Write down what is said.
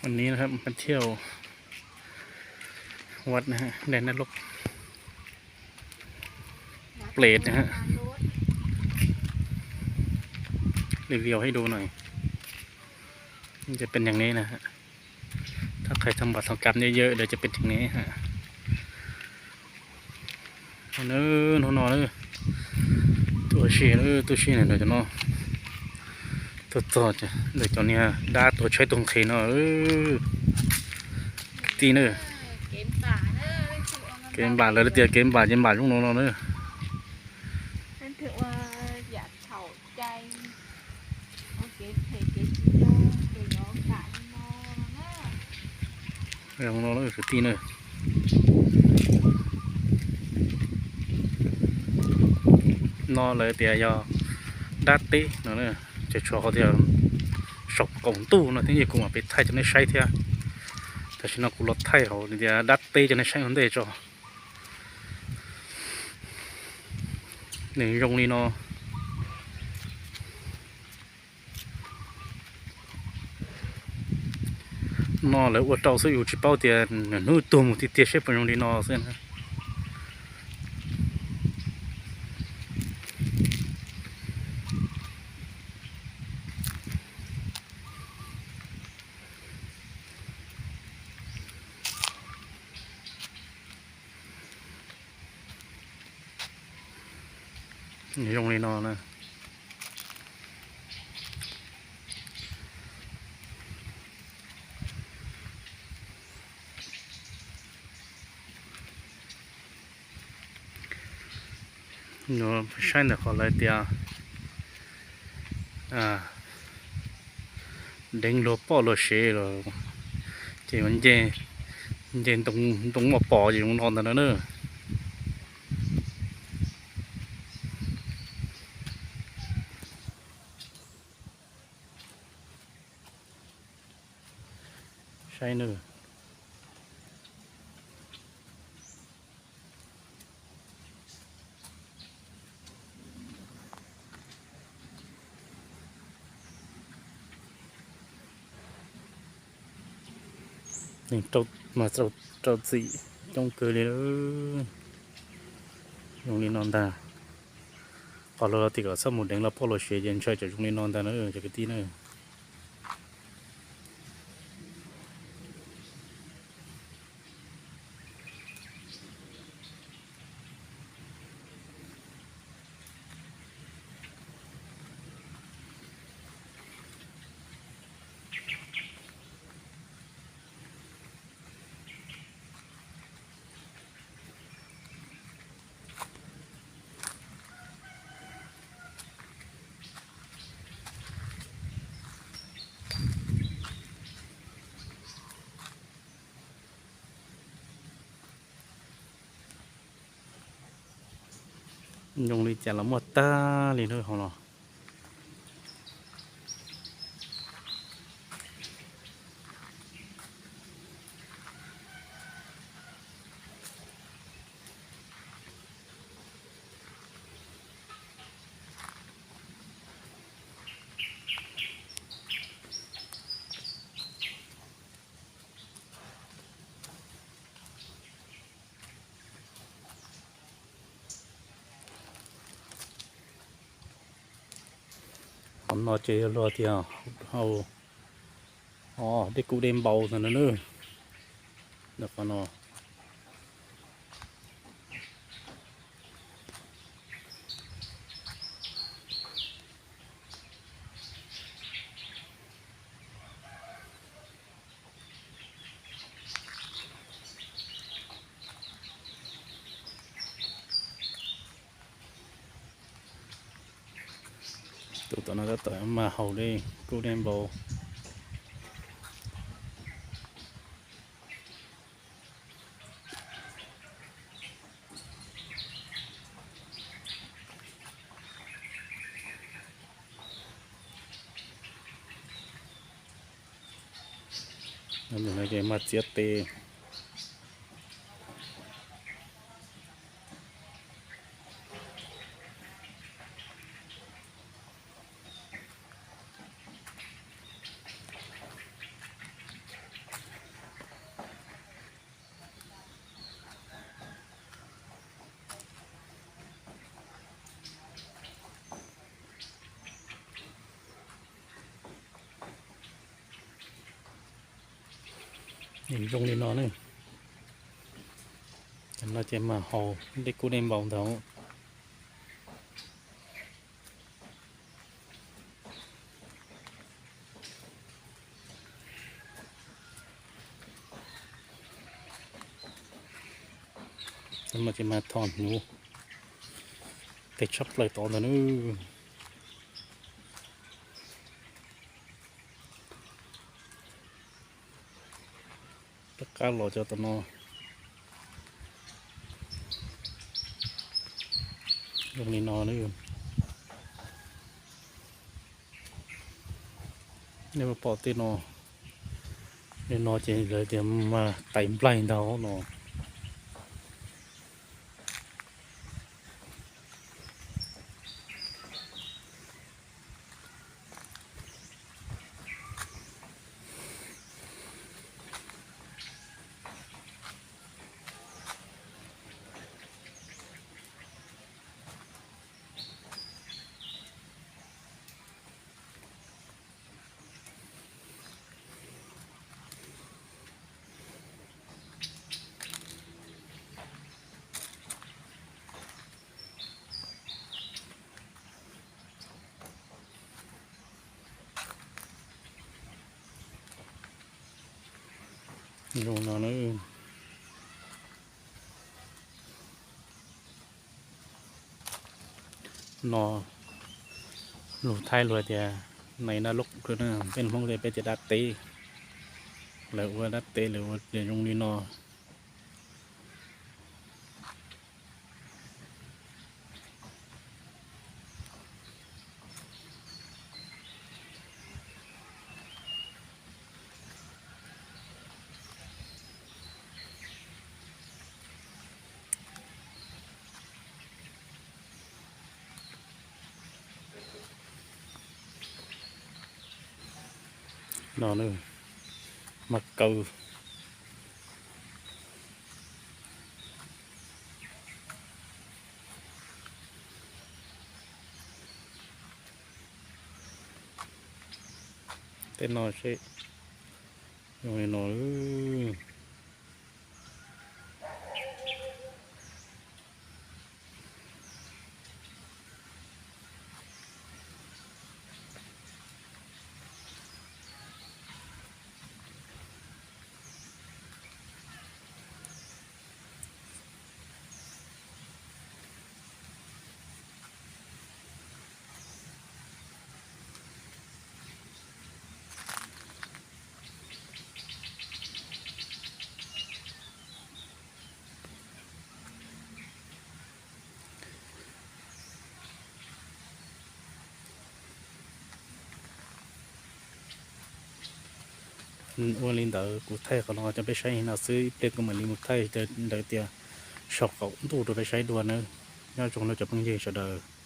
วันนี้นะครับมาเที่ยววัดนะฮะ แดนนรก เปรตนะฮะ รีวิวให้ดูหน่อย มันจะเป็นอย่างนี้นะฮะ ถ้าใครทำบาปทำกรรมเยอะๆ เดี๋ยวจะเป็นอย่างนี้ฮะ Hnub no, hnub no na, tuaj ua si na, tuaj ua si na, ntawm cov no, tuaj txog ntawm cov niag dab tuag tshaib tuag nqhis no, kwv tij na. Kev npam, lawv tias kev npam ces npam zoo no no na. Zoo no kwv tij na. No lawv tias yog dab teb no, ces tshuav qhov tias saum qaum ntuj no thiab, kuv mam pem thaij rau nej saib thiab. Tam sim no kuv los thaij hauv tias dab teb rau nej saib ua ntej tso. Nws zoo li no. No lawv ua rau xwb, yus tsis paub tias nws hnub tuag mus tiag tiag seb puas zoo li no xwb na. Zoo li no na. Saib ntawm qhov lawv tias deev luag poj luag sev los ces nce ntoo muaj pos ces zoo no ntag na. Saib na. Neeg mas rau txim coob kawg li. Zoo li no ntag. Qhov lawv tias kom txhob mus deev luag poj luag sev ces ntshai tsam zoo li no ntag na cov kwv tij na. Zoo li cas los muaj tag li na hauv no. Qhov no ces yog luag tias hau dej kub dej npau ntag na. Qhov no Tus tom no tab tom mas haus dej kub dej npau. Ces mas txiav tes. Nws zoo li no ne. Cov no ces mas haus dej kub dej npau ntag. Cov no ces mas thom hnyuv, tes tshaj plaws tod ntag nawb. Rov qab los cov tom no zoo li no nawb. Nej pom tej no, tej no ces lawv tias mas tais nplaig ntag no. Zoo no na. No lus Thaib luag tias nais na loj, peb Hmoob tias peb tias dab teb. Lawv ua dab teb lawv ua zoo li no. No na, mas kaw. Tej no seb, zoo li no. Ua li ntawd kuv thaij qhov no coj peb saib no xwb, ib pliag kuv mam li mus thaij ntawd tias saum qaum ntuj rau peb saib dua nawb. Nyob zoo nawb cov phooj ywg sawv daws.